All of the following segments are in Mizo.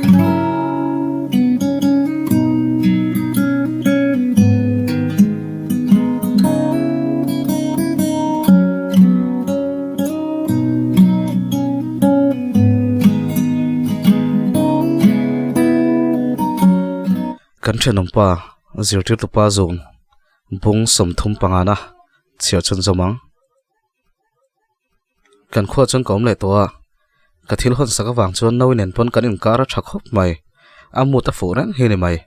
Kan thenawmpa zirtirtupa zawng bung 35 na chhiar chhunzawm ang. Kan khuaah chuan ka awm leh tawh a, ka thil hawn sak avang chuan no nen pawn kan inkar a tha khawp mai, a mut a fuh reng hi ni mai.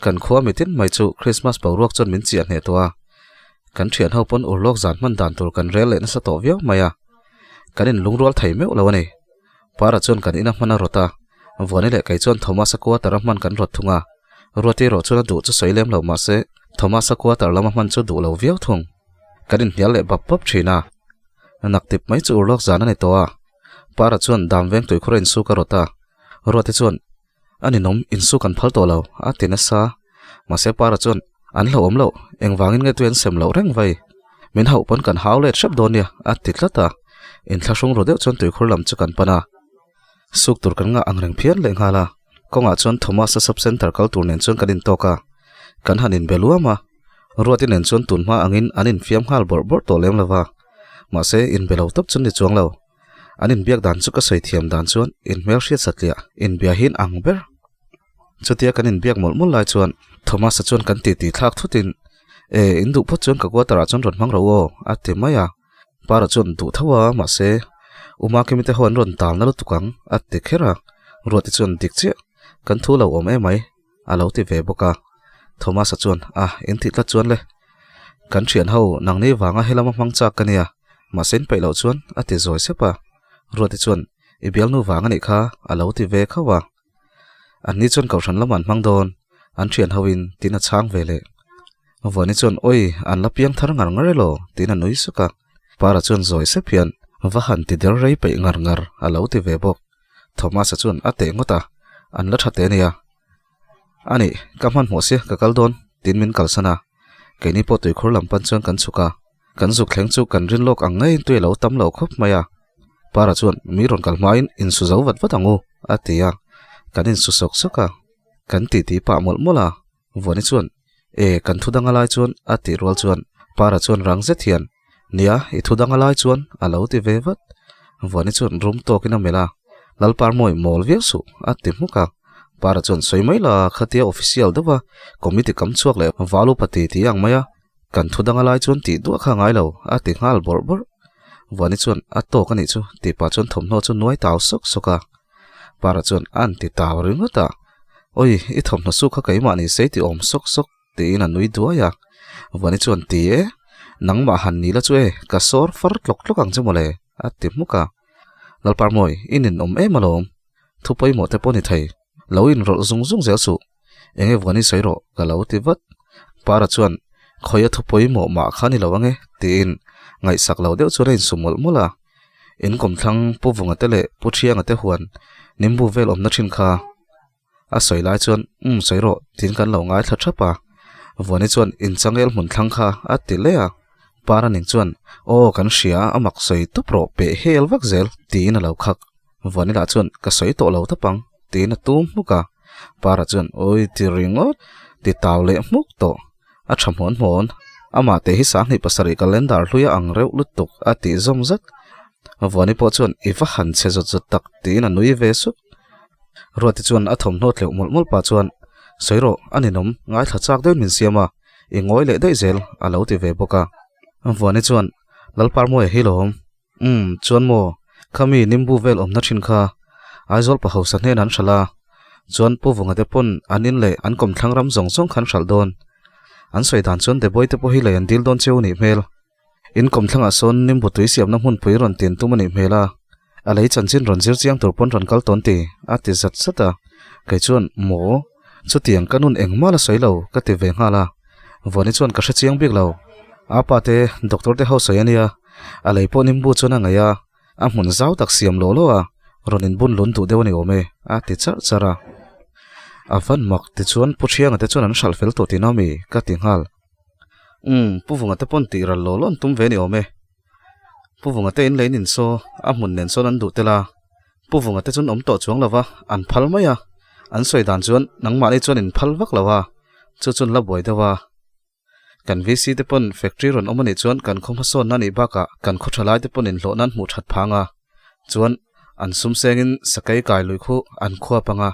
Kan khua mitin mai chu Christmas boruak chuan min chiah hneh tawh a, kan thian ho pawn urlawk zan hman dan tur kan rel leh nasa tawh viau mai a, kan inlungrual thei meuh lo a ni. Para chuan kan ina hman a rawt a, Vuani leh kei chuan Thomas-a quarter a hman kan rawt thung a, Ruati erawh chuan a duh chu sawi lem lo mahse Thomas-a quarter lama hman chu duh lo viau thung. Kan inhnial leh bap bap thin a, nak tip mai chu urlawk zan a ni tawh a, Para chuan dam veng tuikhur a insuk a rawt a, Ruati chuan a ninawm insuk an phal tawh lo a ti nasa, mahse Para chuan an hlauhawm loh, engvangin nge tui an sem loh reng vai, min hauh pawn kan hau let hrep dawn nia a ti tlat a, inthlahrung ru deuh chuan tuikhur lam chu kan pan a, suk tur kan ngah ang reng phian leh nghal a, kawngah chuan Thomas-a sub center kal tur nen chuan kan intawk a, kan han inbe luam a. Ruati nen chuan tun hma angin an infiam nghal bawrh bawrh tawh lem lo va, mahse inbe lo tawp chu ni chuang lo. An inbiak dan chu ka sawi thiam dan chuan inhmel hriat satliah inbia hi an ang ber. Chutia kan inbiak mawlh mawlh lai chuan Thomas-a chuan kan titi thlak thutin, E, in duh phawt chuan ka quarter ah chuan rawn hmang ro aw, a ti mai a. Para chuan duh tho a, mahse Uma Kimi te ho an rawn talna lutuk ang, a ti kher a. Ruati chuan dik chiah, kan thu lo awm emai. a lo ti ve bawk a. Thomas-a chuan, A, in tih tlat chuan le. Kan thian ho, nangni vanga helama hmang chak ka nia, mahse in peih loh chuan, a ti zawi sep a. Ruati chuan, I bialnu vang a nih kha, a lo ti ve khauh a. Anni chuan kohhran lamah an hmang dawn, an thian hoin, tiin a chhang ve leh. Vuani chuan, Awi, an la piang thar ngar ngar elaw, tiin a nui suk a. Para chuan zawi sep hian, Va han ti der rei peih ngar ngar, a lo ti ve bawk. Thomas-a chuan a teh ngawt a, an la tha teh ania. A nih, ka hmanhmawh sia ka kal dawn, tiin min kalsan a. Keini pawh tuikhur lam pan chuan kan chhuk a, kan zuk thleng chu kan rin lawk ang ngeiin tui a lo tam lo khawp mai a. Para chuan, Mi rawn kal hmain insu zo vat vat ang u, a ti a. Kan insu sawk sawk a, kan titi pah mawlh mawlh a. Vuani chuan, E, kan thu dang a lai chuan, a tih rual chuan Para chuan rang zet hian, Nia, i thu dang a lai chuan, a lo ti ve vat. Vuani chuan rum tawkin a melh a, Lalparmawi mawl viau suh, a ti hmuk a. Para chuan, Sawi mai la, khatia official deuh a, committee kam chhuak leh valu pati ti ang mai a, kan thu dang a lai chuan tih duah kha a ngai lo, a ti nghal bawrh bawrh. Vuani chuan, A tawk a nih chu, tih pah chuan thawmhnaw chu nuai tau sawk sawk a. Para chuan a an ti tau ringawt a, Awi, i thawmhnaw su kha keimah ni sei ti awm sawk sawk, tiin a nui duai a. Vuani chuan, Ti e, nangmah han ni la chu e, ka sawr far tlawk tlawk ang che mawle, a ti hmuk a. Lalparmawi, i ninawm em alawm, thu pawimawh te pawh ni thei, lo inrawlh zung zung zel suh, eng nge Vuani sawi rawh, ka lo ti vat. Para chuan, Khawi a thu pawimawh mah kha ni lo ange, tiin ngaihsak lo deuh chuan a insum mawlh mawlh a. In kawmthlang Pu Vunga te leh Pu Thianga te huan nimbu vel awmna thin kha a sawi lai chuan umm sawi rawh tiin kan lo ngaithla thap a. Vuani chuan in changel hmun thlang kha a ti leh a. Paraning chuan aw kan hria a mak sawi tawp rawh peh hel vak zel tiin a lo khak. Vuani lah chuan ka sawi tawh lo tawp ang tiin a tum hmuk a. Para chuan awi ti ringawt ti tau leh hmuk tawh. A tha hmawn hmawn, amah teh hi 27 calendar hlui a ang reuh lutuk a tih zawm zat. Vuani pawh chuan i va han chhe zawt zawt tak tiin a nui ve sup. Ruati chuan a thawmhnaw tleuh mawlh mawlh pah chuan, Sawi rawh, a ninawm, ngaithla chak deuhin min siam a, i ngawi leh daih zel a lo ti ve bawk a. Vuani chuan, Lalparmawia hi lawm. Umm, chuan maw, khami nimbu vel awmna thin kha Aizawl pa hausa hnenah an hralh a, chuan Pu Vunga te pawn an in leh an kawmthlang ram zawng zawng kha an hralh dawn. An sawi dan chuan Deboi te pawh hi lei an dil dawn cheu a nih hmel. In kawmthlangah sawn nimbu tui siamna hmunpui rawn tin tum a nih hmel a, a lei chanchin rawn zir chiang tur pawn rawn kal tawn ti, a ti zat zat a. Kei chuan, Maw? Chutiang ka nun engmah la sawi lo, ka ti ve nghal a. Vuani chuan ka hre chiang bik lo. A pa te, doctor te ho sawi a nia. A lei pawh nimbu chuan a ngaih a, a hmun zau tak siam lawh lawh a, rawn inbun lun duh deuh a ni awm e, a ti charh charh a. A van mak ti chuan Pu Thianga te chuan an hralh fel tawh tihna ami? ka ti nghal. Umm, Pu Vunga te pawn tih ral lawh lawh an tum ve a ni awm e. Pu Vunga te in lei nin saw, a hmun nen sawn an duh tel a. Pu Vunga te chuan awm tawh chuang lo va, an phal mai a. An sawi dan chuan nangmahni chuan in phal vak lo a, chu chuan la buai deuh a. Kan VC te pawn factory rawn awm a nih chuan kan khaw hmasawnna a nih bakah kan khaw tha lai te pawn inhlawh nan hmuh that phang a. Chuan an sum sengin sakei kai lui khu an khuap ang a,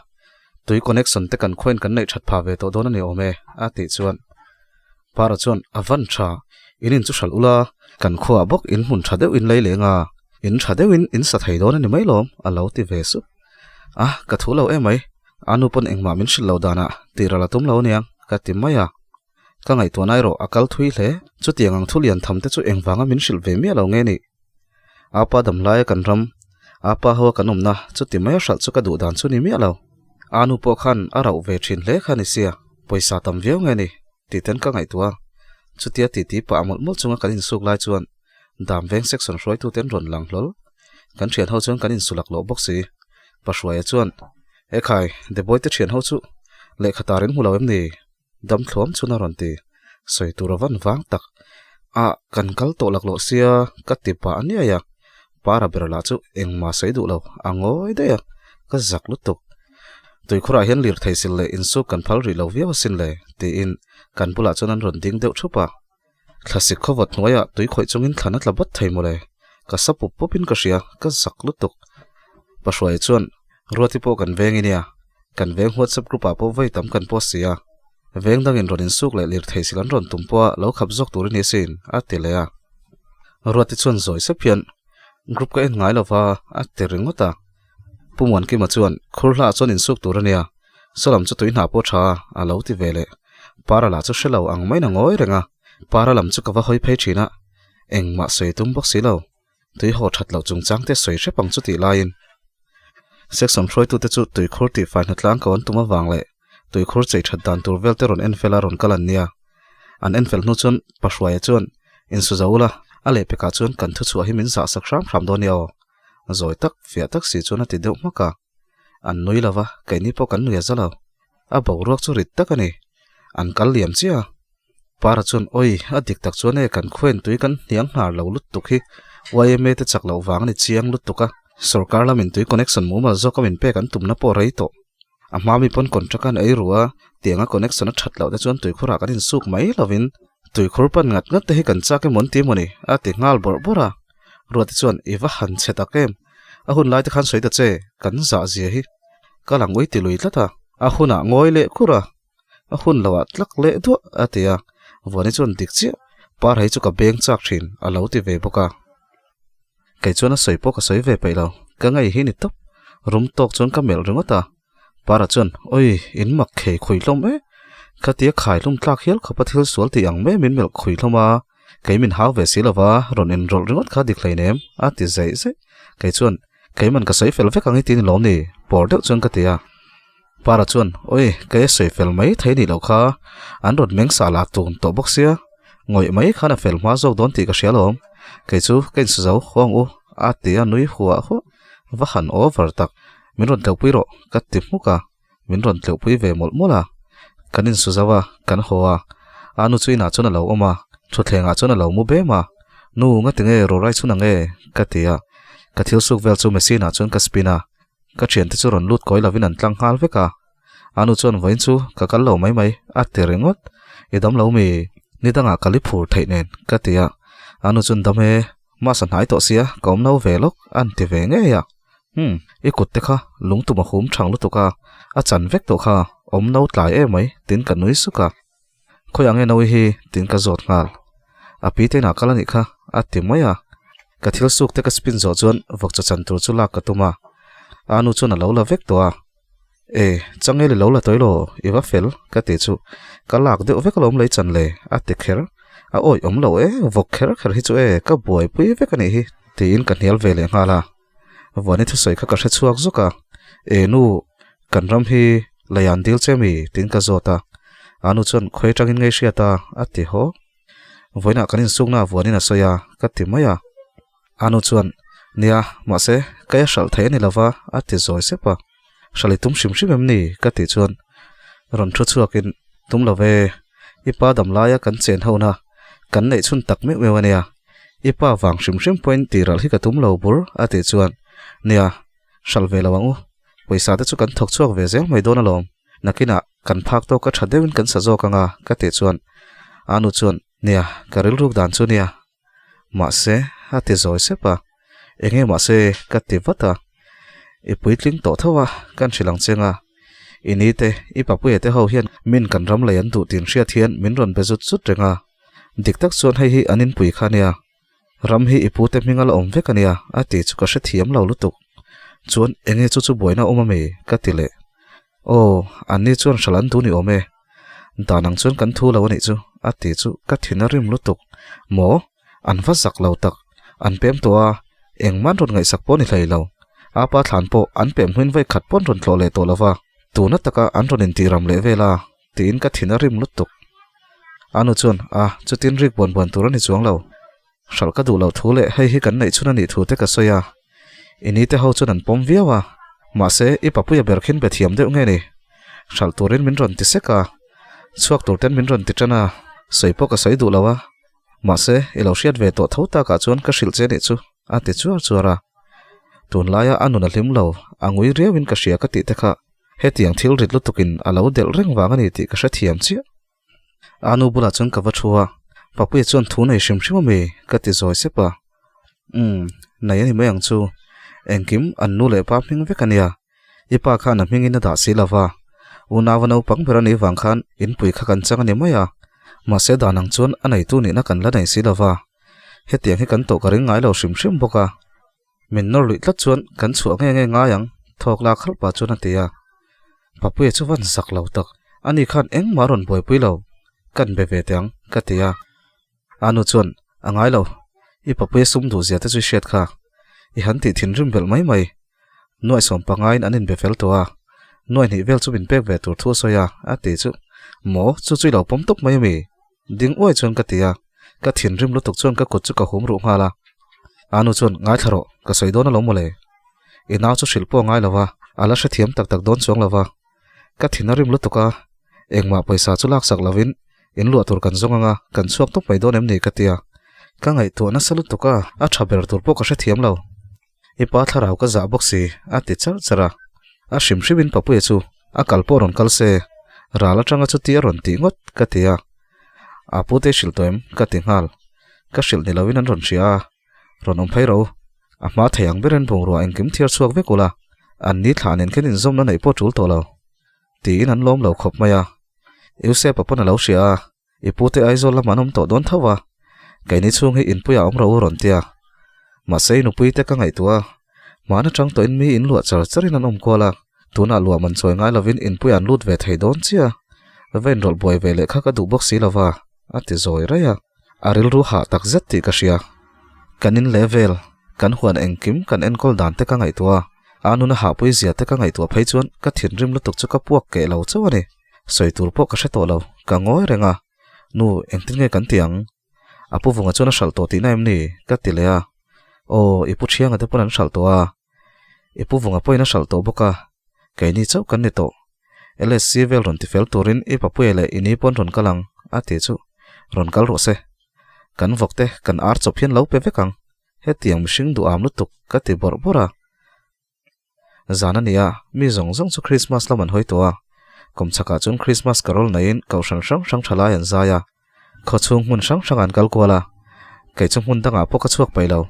tui connection te kan khuain kan neih that phah ve tawh dawn a ni awm e, a tih chuan Para chuan a van tha, in in chu hralh ula, kan khuaah bawk in hmun tha deuh in lei leng a, in tha deuhin in sa thei dawn a ni mai lawm, a lo ti ve sup. A, ka thu lo em mai, a nu pawn engmah min hrilh lo danah tihral a tum lo aniang, ka ti mai a. Ka ngaihtuahna erawh a kal thui hle, chutiang ang thu lian tham te chu engvanga min hrilh ve miah lo nge nih? Apa dam laia kan ram, apa hoa kan awmna chuti mai a hralh chu ka duh dan chu ni miah lo. A nu pawh khan a rauh ve thin hle kha ni sia, pawisa tam viau nge ni tih ten ka ngaihtuah a. Chutia titi pah mawlh mawlh chunga kan insuk lai chuan dam veng section hruaitute an rawn lang hlawl. Kan thian ho chuan kan insulak loh bawk si. Pahruaia chuan, Ekhai, Deboi te thian ho chu lehkha tar in hmu lo em ni? Dam thluam chun a rawn ti. Sawi tur a van vang tak. Ah, kan kal tawh laklawh sia, ka ti pah aniai a. Para ber lah chu engmah sawi duh lo, a ngawi daih a, ka zak lutuk. Tuikhurah hian lirthei sil leh insuk kan phal rih lo viau asin le, tiin kan bulah chuan an rawn ding deuh thup a. Thlasik khawvawt hnuaiah tui khawih chungin thlan a tla bawt thei mawle. Ka sa pup pup in ka hria, ka zak lutuk. Pahruaia chuan, Ruati pawh kan veng i nia, kan veng WhatsApp group ah pawh vawi tam kan post si a. Veng dangin rawn insuk leh lirthei sil an rawn tum pawha lo khap zawk tur i ni asin, a ti leh a. Ruati chuan zawi sep hian, Group ka en ngai lova, a ti ringawt a. Pu Muankima chuan, Khur hlaah chuan insuk tur a nia, Saw lam chu tui hna pawh tha a lo ti ve leh. Para lah chu hre lo ang maiin a ngawi reng a, Para lam chu ka va hawi phei thin a, engmah sawi tum bawk si lo. Tui haw that loh chungchang te sawi hrep ang chu tih laiin Section hruaitute chu tuikhur tihfai hnatlang ko an tum avang leh tuikhur chei that dan tur vel te rawn enfel a rawn kal an nia. An enfel hnu chuan Pahruaia chuan insu zo ula, a lehpekah chuan kan thuchhuah hi min zah sak hram hram dawn nia aw. Zawi tak, fiah tak si chuan a ti deuh hmak a. An nui lo va, keini pawh kan nui a za lo. A boruak chu rit tak a ni. An kal liam chiah a. Para chuan, Awi, a dik tak chuan e, kan khuain tui kan hniang hnar lo lutuk hi YMA te chak loh vang a ni chiang lutuk a. Sorkar lamin tui connection mumal zawk a min pek an tumna pawh rei tawh. A hma mi pawn contract an ei ru a, tianga connection a that loh te chuan tuikhurah kan insuk mai lovin tuikhur pan ngat ngat te hi kan chak emaw an ti emaw ni, a ti nghal bawrh bawrh a. Ruati chuan, I va han chhe tak em? A hun lai te khan sawi ta che, kan zah zia hi. Ka lang ui ti lui tlat a, a hunah ngawi leh kur a, a hun lo ah tlak leh duah a ti a, Vuani chuan dik chiah, par hei chu ka beng chak thin a lo ti ve bawk a. Kei chuan a sawi pawh ka sawi ve peih lo, ka ngei hi ni tawp, rum tawk chuan ka melh ringawt a, Para chuan Oi, in mak khei khui hlawm e, khatia khai hlum tlak hial khawp a thil sual tih ang mai min melh khui hlawm a, kei min hau ve si lova rawn inrawlh ringawt kha dik hleinem a ti zeih zeih, kei chuan Keiman ka sawi fel vek ang i ti ni lawm ni? Pawr deuh chuan ka ti a. Para chuan, Oi, kei a sawi fel mai thei nih loh kha, an rawn meng sah lah tun tawh bawk sia, ngawih mai khan a fel hma zawk dawn tih ka hria lawm, kei chu ka insu zo haw ang u, a ti a nui huah huah. Va han over tak, min rawn tleuhpui rawh, ka ti hmuk a, min rawn tleuhpui ve mawlh mawlh a. Kan insu zo a, kan haw a, a nu chu inah chuan a lo awm a, thutthlengah chuan a lo mu bem a, Nu, ngatinge rawrai chhun ang e? ka ti a, ka thil suk vel chu machine ah chuan ka spin a, Ka thiante chu rawn lut kawi lovin an tlang nghal vek a, a nu chuan vawiin chu ka kal lo mai mai a ti ringawt, I dam lo mi? Ni dangah ka li phur theih nen ka ti a, a nu chuan dam e, masa hnai tawh sia ka awm lo ve lawk a an ti ve ngei a, Umm, i kut te kha lungtum a hum thang lutuk a, a chan vek tawh kha, awm no tlai em mai tiin ka nui suk a, Khawiah nge Nawi hi? tiin ka zawt nghal. A pi te inah kal a nih kha, a ti mai a. Ka thil suk te ka spin zawh chuan vawkchaw chan tur chu lak ka tum a. A nu chuan a lo la vek tawh a. E, changel i lo la tawi law, i va fel, ka ti chu. Ka lak deuh vek alawm lei chan le, a ti kher. A awih awm lo e, vawk kher kher hi chu e, ka buaipui vek a nih hi, tiin ka hnial ve leh nghal a. Vani thusawi kha ka hre chhuak zawk a, E nu, kan ram hi leian dil che mi? tiin ka zawt a. A nu chuan khawi atangin ngei hriat a, a ti haw. Vawiinah kan insukna a vuanin a sawi a, ka ti mai a. A nu chuan, Nia, mahse, ka ia hralh thei a ni lova, a ti zawi sep a. Hralh i tum hrim hrim em ni? ka tih chuan rawn thu chhuakin, Tum lo ve, i pa dam laia kan chen hona kan neih chhun tak meuh meuh a nia. I pa vang hrim hrim pawhin tih ralh hi ka tum lo bur, a tih chuan, Nia, Hral ve lo ang u. Pawisa te chu kan thawk chhuak ve zel mai dawn alawm. Nakinah kan phak tawk a tha deuhin kan sa zawk ang a, ka tih chuan a nu chuan, Nia, ka rilruk dan chu nia. Mahse, a ti zawi sep a. Enge mahse, ka ti vat a. I puitling tawh tho a, kan hrilh ang cheng a. I ni te, i papuia te ho hian min kan ram lei an duh tih hriat hian min rawn be zut zut reng a. Dik tak chuan hei hi an inpui kha nia. Ram hi i pute hming a la awm vek a nia, a ti chu ka hrethiam lo lutuk. Chuan enge chu chu buaina awm a mi? ka ti leh. Aw, anni chuan hral an duh ni awm e. Dan ang chuan kan thu lo a nih chu, a ti chu ka thin a rim lutuk. Maw? An va zak lo tak. An pem tawh a, engmah an rawn ngaihsak pawh a ni hlei lo. Apa thlan pawh an pem hnuin vawi khat pawh an rawn tlawh leh tawh lo va, tuna taka an rawn intihram leh vel a. Tiin ka thin a rim lutuk. A nu chuan, A, chutin rik buan buan tur a ni chuang lo. Hralh ka duh loh thu leh hei hi kan neih chhun a nih thu te ka sawi a. I ni te ho chuan an pawm viau a. Mahse, i papuia ber khin be thiam deuh nge ni? Hralh turin min rawn ti sek a. Chhuak tur ten min rawn ti tan a. Sawi pawh ka sawi duh lo a. Mahse, i lo hriat ve tawh tho takah chuan ka hrilh che nih chu, a ti chuar chuar a. Tunlaia a nun a hlim lo, a ngui riauin ka hria ka tih te kha. Hetiang thil rit lutukin a lo delh reng vang a ni tih ka hrethiam chiah. A nu bulah chuan ka va thu a, Papuia chuan thu nei hrim hrim a mi? ka ti zawi sep a. Umm, nei a ni mai ang chu. Engkim an nu leh pa hming vek a nia. I pa khan a hmingin a dah si lo va. Unau a naupang ber a nih vang khan inpui kha kan chang a ni mai a. Mahse dan ang chuan a neitu nihna kan la nei si lo va. Hetiang hi kan tawh ka ring ngai lo hrim hrim bawk a. Min nawr luih tlat chuan kan chhuah nge nge ngai ang, thawk lak khalh pah chuan a ti a. Papuia chu van zak lo tak, ani khan engmah a rawn buaipui lo, kan be ve teh ang, ka ti a. A nu chuan, A ngai lo, i Papuia sum duh zia te chu i hriat kha, i han tih thinrim belh mai mai. Nuaihsawm pangaiin an inbe fel tawh a, nuaihnih vel chu min pek ve tur thu a sawi a, a ti chu. Maw, chu chu i lo pawm tawp mai ami? Ding uai chuan ka ti a, ka thinrim lutuk chuan ka kut chu ka hum ruh nghal a. A nu chuan, Ngaithla rawh, ka sawi dawn alawm mawle. I nau chu hrilh pawh a ngai lo va, a la hrethiam tak tak dawn chuang lo va. Ka thin a rim lutuk a, engmah pawisa chu laksak lovin in luah tur kan zawng ang a, kan chhuak tawp mai dawn em ni ka ti a. Ka ngaihtuah nasa lutuk a, a tha ber tur pawh ka hrethiam lo. I pa thlarau ka zah bawk si, a ti charh charh a. A hrim hrimin Papuia chu a kal pawh rawn kal se, ral atanga chuti a rawn tih ngawt ka ti a. A pute hrilh tawh em? ka ti nghal. Ka hrilh ni loin an rawn hria a, rawn awm phei ro. A hma thei ang berin bungrua engkim thiar chhuak vek ula, an ni thlah nen khin inzawmna neih pawh tul tawh lo, tiin an lawm lo khawp mai a. Eusepa pawn a lo hria a. I pute Aizawl lamah an awm tawh dawn tho a, keini chhung hi inpuiah awm ro u rawn ti a. Mahse i nupuite ka ngaihtuah a, hmaan atang tawhin mi in luah char charin an awm kual a, tunah luah man chawi ngai lovin inpuiah an lut ve thei dawn chiah a, va inrawlh buai ve leh kha ka duh bawk si lova, a ti zawi raih a. A rilru hah tak zet tih ka hria. Kan in leh vel, kan huan engkim kan enkawl dan te ka ngaihtuah a, a nuna hahpui zia te ka ngaihtuah phei chuan ka thinrim lutuk chu ka puak keh lo chauh a ni. Sawi tur pawh ka hre tawh lo, ka ngawi reng a. Nu, engtin nge kan ti ang? A pu vunga chuan a hralh tawh tihna em ni? ka ti leh a. Aw, i pu Thianga te pawn an hralh tawh a. I pu vunga pawhin a hralh tawh bawk a. Keini chauh kan ni tawh. LSC vel rawn ti fel turin i papuia leh i ni pawn rawn kal ang, a ti chu. Rawn kal rawh se. Kan vawk te, kan ar chawp hian lo pe vek ang. Hetiang mihring duham lutuk, ka ti bawrh bawrh a. Zan a ni a, mi zawng zawng chu Krismas lam an hawi tawh a. Kum chhakah chuan Krismas carol neiin kohhran hrang hrang tha lai an zai a. Khawchhung hmun hrang hrang an kal kual a. Kei chu hmun dangah pawh ka chhuak peih lo.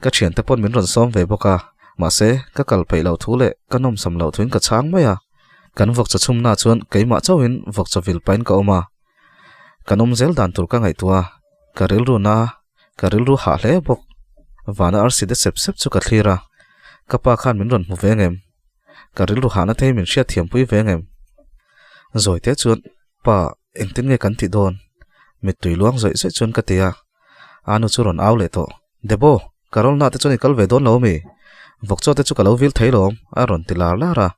Ka thiante pawn min rawn sawm ve bawk a, mahse ka kal peih loh thu leh ka nawmsam loh thuin ka chhang mai a. Kan vawkchaw chhumnaah chuan keimah chauhin vawkchaw vil pahin ka awm a. Kan awm zel dan tur ka ngaihtuah a, ka rilru na Ka rilru hah hle bawk. Vana arsi te sep sep chu ka thlir a, ka pa khan min rawn hmu ve ngem? Ka rilru hahna te hi min hriat thiampui ve ngem? Zawi te chuan, Pa, engtin nge kan tih dawn? Mittui luang zawih zawih chuan ka ti a. A nu chu rawn au leh tawh. Debo, ka rawlna te chuan i kal ve dawn lo ami? Vawkchaw te chu ka lo vil thei lawm, a rawn ti lar lar a.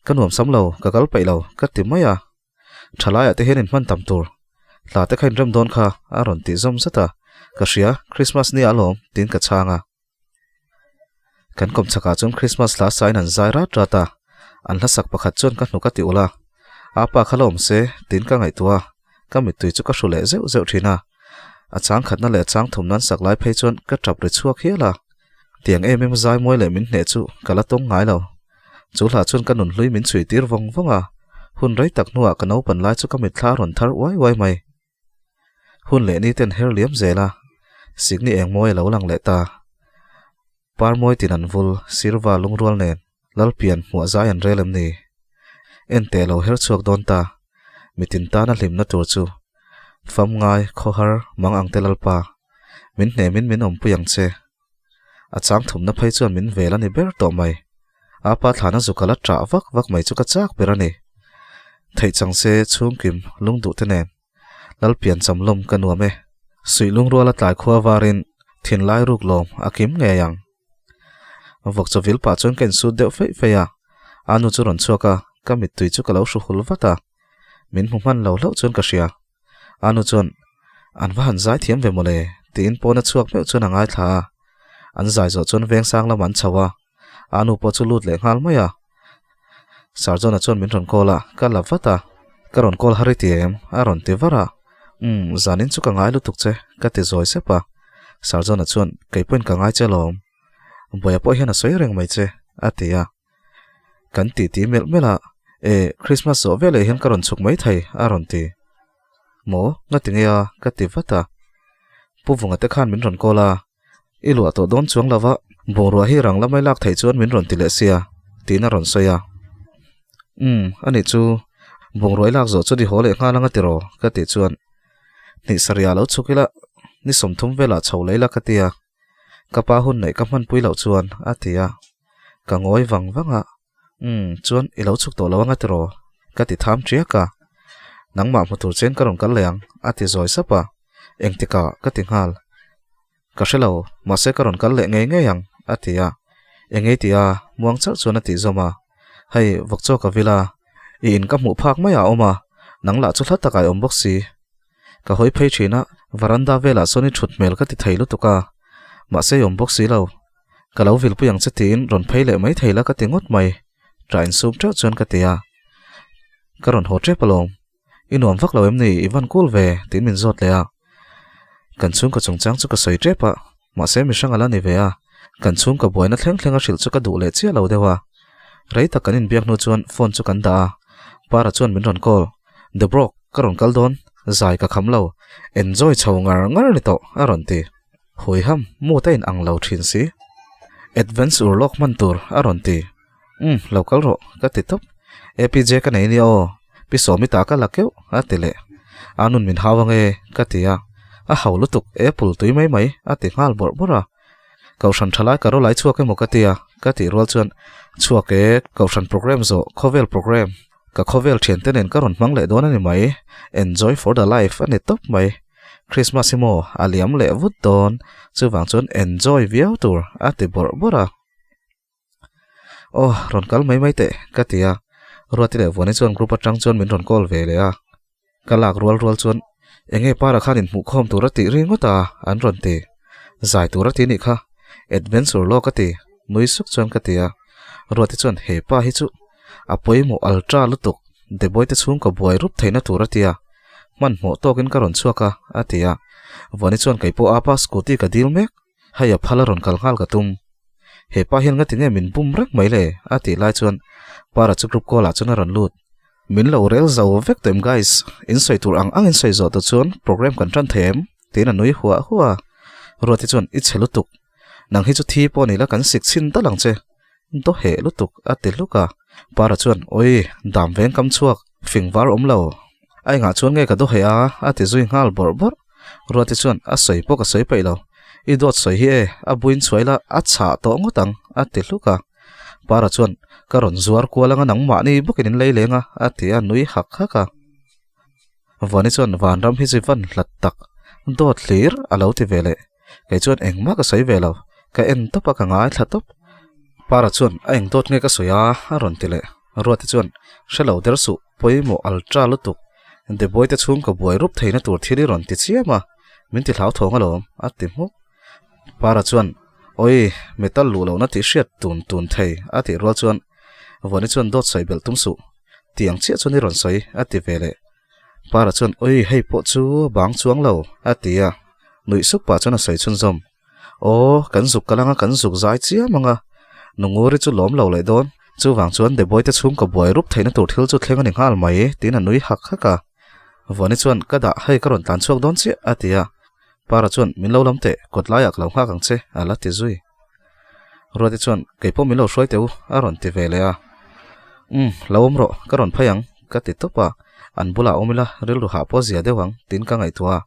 Ka nuam sam lo, ka kal peih lo, ka ti mai a. Thalaiah te hian inhman tam tur. Hla te kha inrem dawn kha a rawn tih zawm zat a, ka hria, Christmas ni alawm tiin ka chhang a. Kan kawmchhakah chuan Christmas hla sain an zai rat rat a, an hlasak pakhat chuan ka hnuk a ti ulh a. A pa kha la awm se tiin ka ngaihtuah a, ka mittui chu ka hru leh zeuh zeuh thin a. A chang khatna leh a chang thumna an sak lai phei chuan ka tap ri chhuak hial a. Tiang em em zai mawi leh min hneh chu ka la tawng ngai lo. Chu hlah chuan ka nun hlui min chhui tir vawng vawng a, hun rei tak hnuah ka naupan lai chu ka mitthla a rawn thar uai uai mai. Hun leh ni ten her liam zel a, sikni eng mawi a lo lang leh ta. Par mawi tin an vul, sirva lungrual nen Lalpian hmuah zai an rel em ni? Enteh lo her chhuak dawn ta, mitin tana hlimna tur chu fam ngai khawhar mang ang te Lalpa, min hnemin min awmpui ang che. A chang thumna phei chuan min vel a ni ber tawh mai. A pa thlana zu kala ṭah vak vak mai chu ka chak ber a ni. Theih chang se chhungkim lungduh te nen Lalpian cham lawm ka nuam e. Suih lungruala tlai khua varin thinlai ruk lawm a kim ngei ang. Vawk chaw vil pah chuan ka insut deuh feih feih a, a nu chu rawn chhuak a, ka mittui chu ka lo hru hul vat a. Min hmu hman lo hlauh chuan ka hria. A nu chuan, An va han zai thiam ve mawle, tiin pawn a chhuak meuh chuan a ngaithla a. An zai zawh chuan vengsang lamah an chho a, a nu pawh chu lut leh nghal mai a. Sarjona chuan min rawn call a, ka la vat a, Ka rawn call har i ti em? a rawn ti var a. Umm, zanin chu ka ngai lutuk che, ka ti zawi sep a. Sarjona chuan, Kei pawhin ka ngai che alawm. Buaia pawh hian a sawi reng mai che, a ti a. Kan titi melh melh a, E, Christmas zawh veleh hian ka rawn chhuk mai thei, a rawn ti. Maw, nga ti nge a? ka ti vat a. Pu Vunga te khan min rawn call a, I luah tawh dawn chuang lova, bungrua hi rang lamai lak theih chuan min rawn ti leh sia, tiin a rawn sawi a. Umm, anih chu, bungrua i lak zawh chuan i haw leh nghal anga tiraw? ka tih chuan, Hnih sarih ah lo chhuk ila, ni 30 velah chho leh ila ka ti a, ka pa hun neih ka hmanpui loh chuan, a ti a. Ka ngawi vang vang a, Umm, chuan i lo chhuk tawh lo anga tiraw? ka ti tham ṭiak a. Nangmah hmu tur chen ka rawn kal leh ang, a ti zawi sap a. Engtikah? ka ti nghal. Ka hre lo, mahse ka rawn kal leh ngei ngei ang, a ti a. Engei ti a, muang chauh chuan a tih zawm a. Hei, vawk chaw ka vil a, i in ka hmuh phak maiah a awm a, nang lah chu hla takah i awm bawk si. Ka hawi phei thin a, varanda velah sawn i thut hmel ka ti thei lutuk a, mahse i awm bawk si lo. Ka lo vilpui ang che tiin rawn phei leh mai thei la ka ti ngawt mai, ṭah insum ṭeuh chuan ka ti a. Ka rawn haw ṭep alawm. I nuam vak lo em ni? I van kul ve? tiin min zawt leh a. Kan chhungkaw chungchang chu ka sawi tep a, mahse mihrang a la ni ve a, kan chhungkaw buaina thleng thleng a hrilh chu ka duh leh chiah lo deuh a. Rei tak kan inbiak hnu chuan phone chu kan dah a, Para chuan min rawn call, The Brock, ka rawn kal dawn, zai ka kham lo, enjoy chho ngar ngar ni tawh, a rawn ti. Huiham, mood a inang lo thin si. Advance urlawk hman tur, a rawn ti. Umm, lo kal rawh, ka ti tawp. APJ ka nei nia aw, Pi Sawmi ta ka la keuh, a ti leh. A nun min hau ange, ka ti a. A hau lutuk, apple tui mai mai, a ti nghal bawrh bawrh a. Kohhran tha lai ka rawlai chhuak emaw ka ti a, ka tih rual chuan, Chhuak e, Kohhran program zawh, khawvel program, ka khawvel thiante nen ka rawn hmang leh dawn a ni mai, enjoy for the life a ni tawp mai. Christmas hi maw, a liam leh vut dawn, chuvang chuan enjoy viau tur, a ti bawrh bawrh a. Aw, rawn kal mai mai teh, ka ti a. Ruati leh Vuani chuan group atang chuan min rawn call ve leh a. Ka lak rual rual chuan, Enge para khan inhmuhkhawm tur a tih ringawt a, an rawn ti. Zai tur a ti nih kha. Adventure law ka ti, nui suk chuan ka ti a. Ruati chuan, He pa hi chu a pawimawh ultra lutuk, Deboi te chhungkaw buai rup theihna tur a ti a. Hmanhmawh tawkin ka rawn chhuak a, a ti a. Vuani chuan, Keipawh apa scooty ka dil mek. Hei a phal a rawn kal nghal ka tum. He pa hian ngati nge min bum reng mai le? a tih lai chuan Para chu group call ah chuan a rawn lut. Min lo rel zo vek tawh em guys? In sawi tur ang ang in sawi zawh tawh chuan program kan tan thei em? tiin a nui huah huah a. Ruati chuan i chhe lutuk. Nang hi chu thi pawh ni la kan sik chhin tal ang che. Daw heh lutuk a ti hluk a. Para chuan awi dam veng kam chhuak fing var awm lo. A engah chuan nge ka daw heh a? a ti zui nghal bawrh bawrh. Ruati chuan a sawi pawh ka sawi peih lo. I dawt sawi hi e, a buin chhuai la a chhah tawh ngawt ang a ti hluk a. Para chuan ka rawn zuar kual anga nangmahni bawkin in lei leng a a ti a nui hak hak a. Vani chuan vanram hi chi van hlat tak dawt hlir a lo ti ve leh. Kei chuan engmah ka sawi ve lo, ka en tawp a ka ngaithla tawp. Para chuan a eng dawt nge ka sawi a a rawn ti leh. Ruati chuan hre lo der suh pawimawh ultra lutuk Deboi te chhung ka buai rup theihna tur thil i rawn ti chiam a, min ti hlauthawng alawm a ti hmuk. Para chuan awi metal luh lohna tih hriat tun tun thei a tih rual chuan Vawni chuan dawt sawi belh tum suh tiang chiah chuan i rawn sawi a ti ve leh. Para chuan awi hei pawh chu bang chuang lo a ti a, nuih sup pah chuan a sawi chhunzawm. Aw, kan zuk kal anga kan zuk zai chiam anga, Nunguri chu lawm lo leh dawn. Chuvang chuan Deboi te chhung ka buai rup theihna tur thil chu thleng a ni nghal mai, tiin a nui hak hak a. Vuani chuan, Ka dah, hei ka rawn tlan chhuak dawn chiah, a ti a. Para chuan, Min lo lam teh, kawt laiah ka lo nghak ang che, a la ti zui. Ruati chuan, Kei pawh min lo hruai teh u, a rawn ti ve leh a. Umm, lo awm rawh, ka rawn phei ang, ka ti tawp a. An bulah awm ila, rilru hah pawh zia deuh ang, tiin ka ngaihtuah a.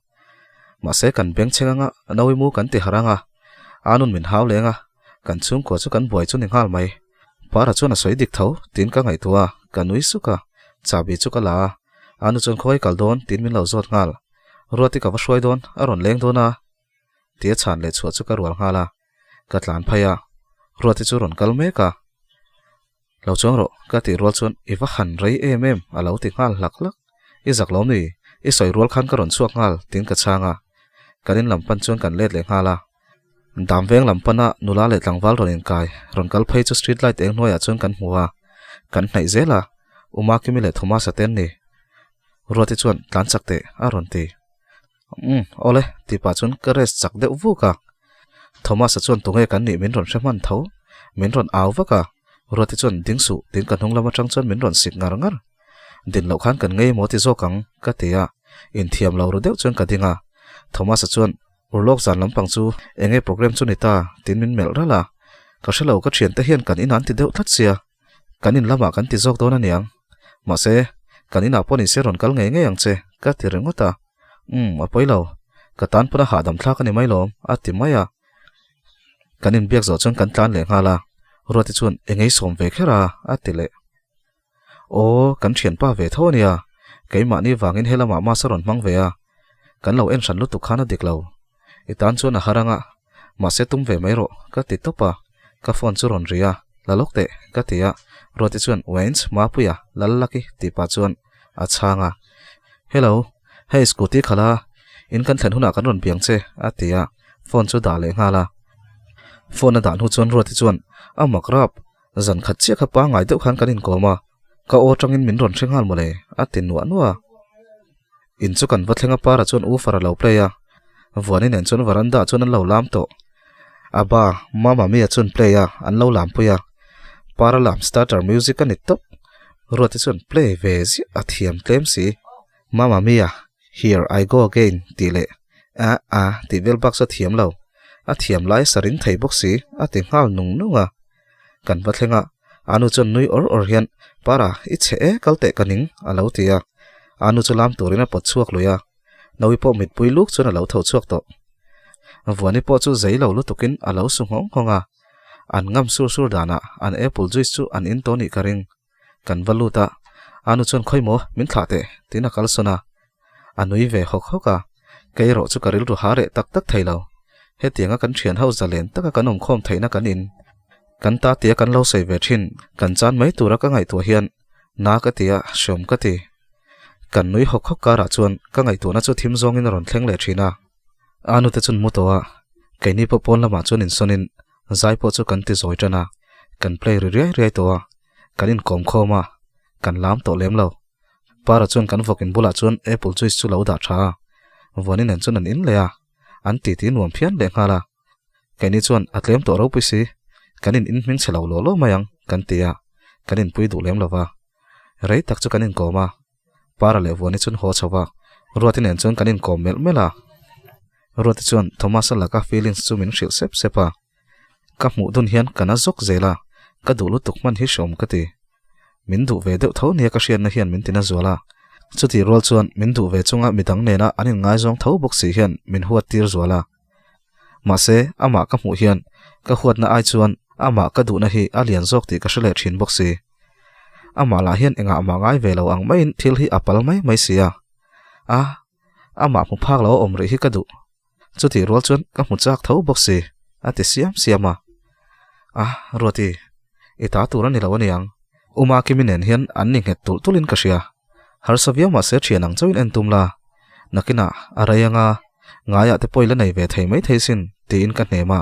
Mahse, kan beng chheng anga, Nawimu kan ti harh anga, Anun min hau leng a, kan chhungkua chu kan buai chu ni nghal mai. Para chuan a sawi dik tho, tiin ka ngaihtuah a, ka nui suk a. Chahbi chu ka la a, Anu chuan khawi kal dawn, tiin min lo zawt nghal. Ruati ka va hruai dawn, a rawn leng dawn a. Tia chhan leh chhuah chu ka rual nghal a, ka tlan phei a, Ruati chu rawn kal mek a. Lo chuang rawh, ka tih rual chuan i va han rei em em a lo ti nghal hlak hlak. I zak lo ni, i sawi rual khan ka rawn chhuak nghal tiin ka chhang a. Kan in lam pan chuan kan let leh nghal a. Dam veng lam pana nula leh tlangval rawn inkai, rawn kal phei chu street light eng hnuaiah chuan kan hmu a. Kan hnaih zel a, Umakimi leh Thomasa te an ni. Ruati chuan tlan chak teh a rawn ti. Umm, awle, tih pah chuan ka rest chak deuh vuk a. Thomas-a chuan tunge kan nih min rawn hre hman tho, min rawn au vak a. Ruati chuan ding suh tiin ka hnung lam atang chuan min rawn sik ngar ngar. Din loh khan kan ngei maw ti zawk ang, ka ti a. Inthiam lo ru deuh chuan ka ding a. Thomas-a chuan Urlawk zan lampang chu enge program chu ni ta tiin min melh ralh a. Ka hre lo ka thiante hian kan in an ti deuh tlat sia. Kan in lamah kan ti zawk dawn aniang. Mahse, kan inah pawh nise rawn kal ngei ngei ang che, ka ti ringawt a. Umm, a pawi lo. Ka tan pawn a hahdam thlak a ni mai lawm, a ti mai a. Kan inbiak zawh chuan kan tlan leh nghal a. Ruati chuan, Engei sawm ve kher a, a ti leh. Aw, kan thianpa ve tho ania. Keimahni vangin he lamah mass a rawn hmang ve a. Kan lo en hran lutuk khan a dik lo. I tan chuan a har anga, mahse tum ve mai rawh, ka ti tawp a. Ka phone chu rawn ri a, la lawk teh, ka ti a. Ruati chuan, Wens, Mapuia, lal laki, tih pah chuan a chhang a. Hello, hei scooty khala, in kan thlen hunah kan rawn biang che, a ti a, phone chu dah leh nghal a. Phone a dah hnu chuan Ruati chuan, A mak rap, zan khat chiah kha pangngai deuh khan kan inkawm a, ka aw atangin min rawn hre nghal mawle, a ti nuah nuah a. In chu kan va thleng a para chuan woofer a lo play a, Vuani nen chuan veranda ah chuan an lo lam tawh. Aba, Mama Mia chuan play a, an lo lam pui a. Para lam starter music a ni tawp. Ruati chuan play ve ziah a thiam tlem si. Mama Mia, Here I go again tih leh a a tih vel bak chu a thiam lo. A thiam lai a sa ring thei bawk si, a ti nghal nung nung a. Kan va thleng a, Anu chuan nui awr awr hian, Para, i chhe e, kal teh ka ning, a lo ti a. Anu chu lam turin a pawt chhuak lui a, Naui pawh mitpui luk chuan a lo tho chhuak tawh. Vuani pawh chu zei lo lutukin a lo su nghawng nghawng a, an ngam sur sur danah an apple juice chu an in tawh nih ka ring. Kan va lut a, Anu chuan khawi maw, min thlah teh, tiin a kalsawn a. A nui ve hawk hawk a, kei erawh chu ka rilru ha reh tak tak thei lo. Hetianga kan thian ho zalen taka kan awmkhawm theihna kan in, kan ta tia kan lo sawi ve thin, kan chan mai tura ka ngaihtuah hian na ka ti a, hreawm ka ti. Kan nui hawk hawk karah chuan ka ngaihtuahna chu thim zawngin a rawn thleng leh thin a. A nute chuan mu tawh a, keini pawh pawn lamah chuan insawnin zai pawh chu kan ti zawi tan a, kan play ri riai riai tawh a, kan inkawm khawm a, kan lam tawh lem lo. Para chuan kan vawkin bulah chuan apple juice chu lo dah tha a, Vuani nen chuan an in leh a, an titi nuam phian leh nghal a. Keini chuan a tlem tawh ropui si, kan in in hming chhe lo law law mai ang kan ti a, kan inpui duh lem lo va. Rei tak chu kan inkawm a, Para leh Vuani chuan haw chho va, Ruati nen chuan kan inkawm melh melh a. Ruati chuan Thomas-a laka feelings chu min hrilh sep sep a, Ka hmuh dun hian ka na zawk zel a, ka duh lutuk hman hi hreawm ka ti. Min duh ve deuh tho nia ka hriatna hian min tina zual a, chutih rual chuan min duh ve chunga midang nena an inngaizawng tho bawk si hian min huat tir zual a. Mahse, amah ka hmuh hian ka huatna ai chuan amah ka duhna hi a lian zawk tih ka hre leh thin bawk si. Amah lah hian engah mah ngai ve lo ang maiin thil hi a pal mai mai si a. A, amah hmu phak lo a awm rih hi ka duh. Chutih rual chuan ka hmu chak tho bawk si, a ti siam siam a. A, Ruati, i ta tur a ni lo aniang. Uma Kimi nen hian an ni nghet tulh tulhin ka hria. Harsa viau mahse thian ang chauhin en tum la. Nakinah a rei anga ngaiah te pawh i la nei ve thei maithei sin, tiin ka hnem a.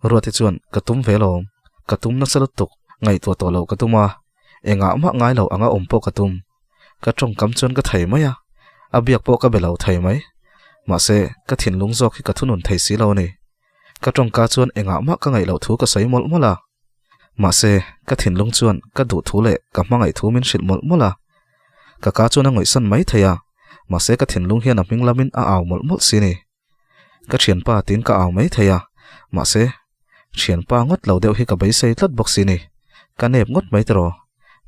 Ruati chuan ka tum ve lawm, ka tum nasa lutuk, ngaihtuah tawh loh ka tum a, engah mah ngai lo anga awm pawh ka tum. Ka tawngkam chuan ka thei mai a, a biak pawh ka be lo thei mai. Mahse, ka thinlung zawk hi ka thunun thei si lo a ni. Ka tawngka chuan engah mah ka ngaih loh thu ka sawi mawlh mawlh a. Mahse, ka thinlung chuan ka duh thu leh ka hmangaih thu min hrilh mawlh mawlh a. Ka ka chuan a ngawihsan mai thei a, mahse ka thinlung hian a hming lamin a au mawlh mawlh si ni. Ka thianpa tiin ka au mai thei a, mahse, thianpa ngawt lo deuh hi ka beisei tlat bawk si ni. Ka nep ngawt mai tiraw?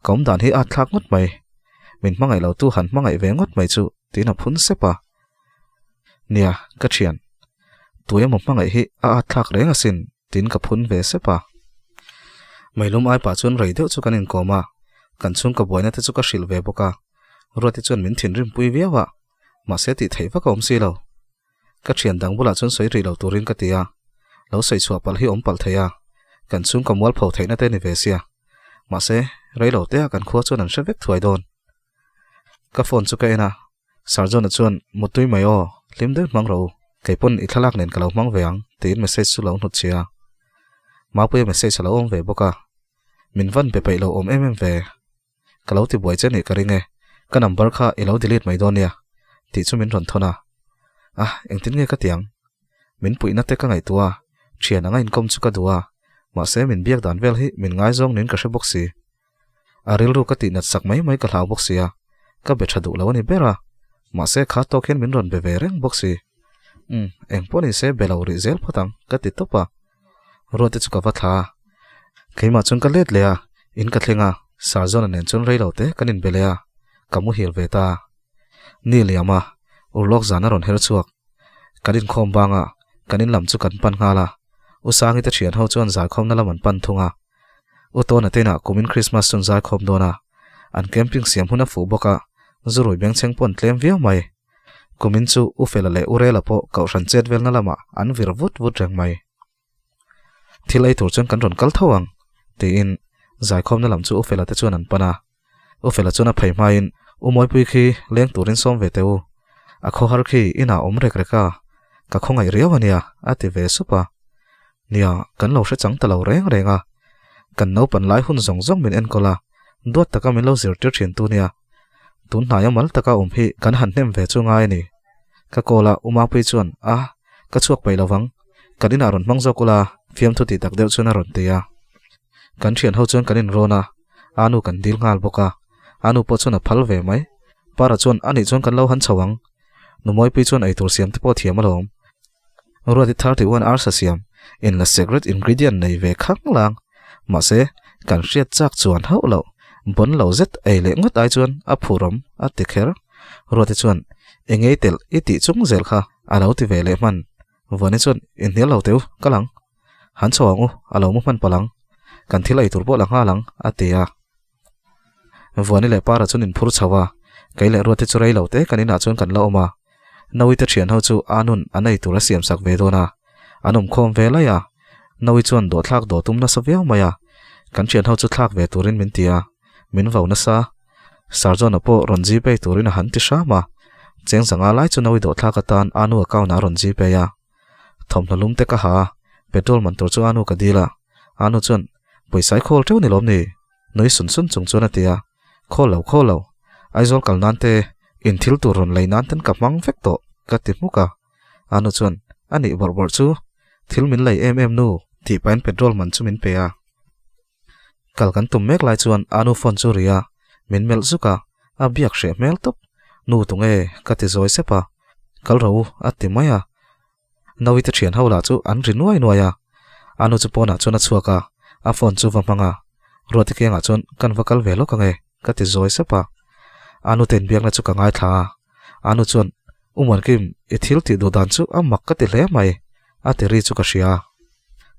Ka awmdan hi a thlak ngawt mai. Min hmangaih lo tu han hmangaih ve ngawt mai chu tiin a phun sep a. Nia, ka thian. Tu emaw hmangaih hi a at thlak reng asin tiin ka phun ve sep a. Meilum ai pah chuan rei deuh chu kan inkawm a, kan chhungkaw buaina te chu ka hrilh ve bawk a. Ruati chuan min thinrim pui viau a, mahse tih theih vak a awm si lo. Ka thian dang bulah chuan sawi rih lo turin ka ti a, lo sawi chhuah palh hi awm palh thei a, kan chhungkaw mualpho theihna te ni ve sia. Mahse, rei lo te ah kan khua chuan an hre vek thuai dawn. Ka phone chu ka en a, Sir John-a chuan, Mutui mai aw, hlim deuh hmang rawh u, kei pawn i thlalak nen ka lo hmang ve ang, tiin message chu lo hnut chhi a. Mapuia message a lo awm ve bawk a, Min van pe peih lo awm em em ve. Ka lo ti buai che nih ka ring e, ka number kha i lo delete mai dawn nia, tih chu min rawn thawn a. Ah, engtin nge ka ti ang? Min puihna te ka ngaihtuah a, thian anga inkawm chu ka duh a, mahse min biak dan vel hi min ngaizawng niin ka hre bawk si. A rilru ka tihnat sak mai mai ka hlau bawk sia, ka be tha duh lo a ni ber a, mahse kha tawk hian min rawn be ve reng bawk si. Umm, eng pawh ni se be lo rih zel phawt ang, ka ti tawp a. Ruate chu ka va thla a, keimah chuan ka let leh a, in ka thleng a, Sarzawna nen chuan rei lo te kan inbe leh a, ka muhil ve ta. Ni liam a, urlawk zan a rawn her chhuak. Kan inkhawm bang a, kan in lam chu kan pan nghal a, U Sangi te thian ho chuan zaikhawmna lam an pan thung a. U Tawna te inah kumin Krismas chu an zaikhawm dawn a, an camping siam hun a fuh bawk a, zurui bengchheng pawh an tlem viau mai. Kumin chu U Fela leh U Rela pawh Kohhran chet velna lamah an vir vut vut reng mai. Thil ei tur chuan kan rawn kal tho ang, tiin zaikhawmna lam chu U Fela te chuan an pan a. U Fela chuan a phei hmain, U Mawipui khi leng turin sawm ve teh u. A khawhar khi inah awm rek rek a, ka khawngaih riau a nia, a ti ve sup a. Nia, kan lo hre chang ta lo reng reng a. Kan naupan lai hun zawng zawng min enkawl a, duat taka min lo zirtir thin tu nia. Tun hnaia mal taka awm hi kan han hnem ve chu ngai a ni. Ka call a, U Mapui chuan, A, ka chhuak peih lovang. Kan inah rawn hmang zawk ula, fiamthu tih tak deuh chuan a rawn ti a. Kan thian ho chuan kan inrawn a, a nu kan dil nghal bawk a, a nu pawh chuan a phal ve mai. Para chuan, Anih chuan kan lo han chho ang. Nu Mawipui chuan eitur siam te pawh thiam alawm. Ruati 31 arsa siam in la secret ingredient nei ve khang lang. Mahse, kan hriat chak chuan hauh loh, bon lo zet ei leh ngawt ai chuan a phurawm a ti kher. Ruati chuan, Engei telh i tih chung zel kha a lo ti ve leh hman. Vuani chuan, Inhnial lo teu, ka lang. Han chho ang u, a lo mu hman palh ang. Kan thil ei tur pawh la nghal ang, a ti a. Vuani leh Para chuan inphur chho a, kei leh Ruati chu rei lo te kan inah chuan kan la awm a. Naui te thian ho chu Anun an ei tur a siam sak ve dawn a, an awm khawm ve lai a. Naui chuan dawhthlak dawh tum nasa viau mai a, kan thian ho chu thlak ve turin min ti a, min vau nasa. Sarjona pawh rawn Gpay turin a han ti hram a, cheng zanga lai chu Naui dawhthlak atan Anu account ah a rawn Gpay a. Thawmhnaw lum te ka ha a, petrol man tur chu Anu ka dil a, Anu chuan pawisa i khawl teuh ni lawm ni? Nui sun sun chung chuan a ti a, Khawl lo, khawl lo, Aizawl kal nan te, in thil tur rawn lei nan ten ka hmang vek tawh, ka ti hmuk a. Anu chuan, A nih bawrh bawrh chu, thil min lei em em nu, tih pahin petrol man chu min pe a. Kal kan tum mek lai chuan Anu phone chu ri a, min melh zuk a, a biak hreh hmel tawp. Nu tunge? ka ti zawi sep a, Kal rawh u, a ti mai a. Naui te thian ho lah chu an ri nuai nuai a, Anu chu pawnah chuan a chhuak a, a phone chu va hmang a, Ruati kiangah chuan kan va kal ve lawk ange ka ti zawi sep a. Anu te inbiakna chu ka ngaithla a, Anu chuan, U Muankim, i thil tih duh dan chu a mak ka ti hle mai, a ti ri chu ka hria.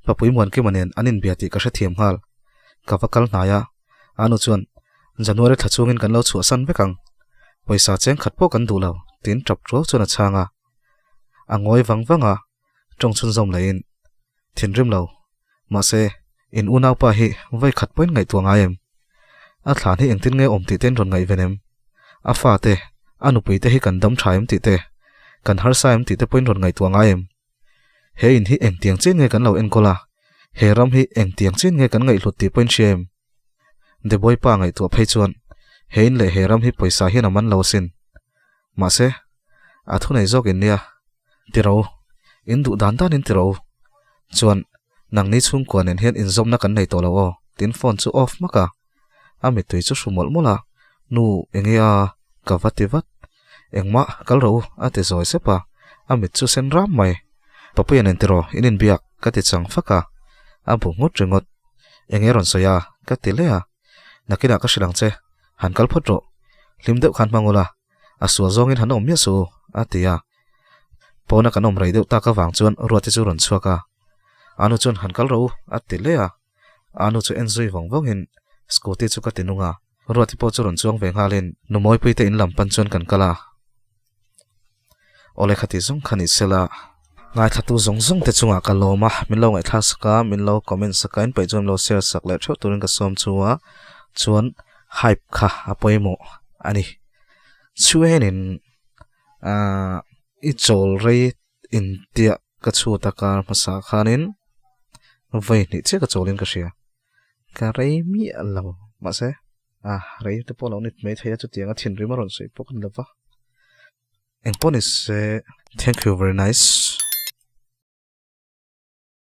Papui Muankima nen an inbia tih ka hrethiam nghal. Ka va kal hnai a, Anu chuan, January thla chungin kan lo chhuahsan vek ang, pawisa cheng khat pawh kan duh lo, tiin tap tuau chuan a chhang a. A ngawi vang vang a, tawng chhunzawm laiin, Thinrim lo, mahse, in unaupa hi vawi khat pawhin ngaihtuah ngai em? A thlan hi engtin nge awm tih te in rawn ngaihven em? A fate, a nupui te hi kan dam tha em tih te, kan harsa em tih te pawhin rawn ngaihtuah ngai em? He in hi engtiang chin nge kan lo enkawl a, he ram hi engtiang chin nge kan ngaihhlut tih pawhin hria em? Deboi pa ngaihtuah phei chuan, he in leh he ram hi pawisa hian a man lo asin. Mahse, a thunei zawk in nia, ti ro, in duh dan dan in ti ro. Chuan, nangni chhungkua nen hian inzawmna kan nei tawh lo aw, tiin phone chu off hmak a. A mittui chu hru mawlh mawlh a, Nu, enge a? Ka va ti vat. Engmah, kal rawh u, a ti zawi sep a, a mit chu sen ram mai. Papuia nen tiraw, in inbiak, ka ti chang fak a. A bu nghut ringawt. Enge rawn sawi a? Ka ti leh a. Nakinah ka hrilh ang che, han kal phawt rawh. Hlim deuh khan hmang ula, a sual zawngin han awm miah suh u, a ti a. Pawna kan awm rei deuh tak avang chuan Ruati chu rawn chhuak a. Anu chuan han kal rawh u, a ti leh a. Anu chu en zui vawng vawngin scooty chu ka ti nung a. Ruati pawh chu rawn chuang ve nghalin Numawipuii te in lam pan chuan kan kal a. Awle khati zawng kha ni sela. Ngaithlatu zawng zawng te chungah ka lawm a, min lo ngaihthlak sak a, min lo comment sak a, in peih chuan min lo share sak leh theuh turin ka sawm chu a, chuan hype kha a pawimawh a ni. Chuanin ahh i chawl rei intiah ka chhut a kar hmasa khanin vawi hnih chiah ka chawlin ka hria. Ka rei miah lo mahse ah rei te pawh a lo ni maithei a chutianga thinrim a rawn sawi pawh ka ni lo va. Engpawh ni se thank you very nice.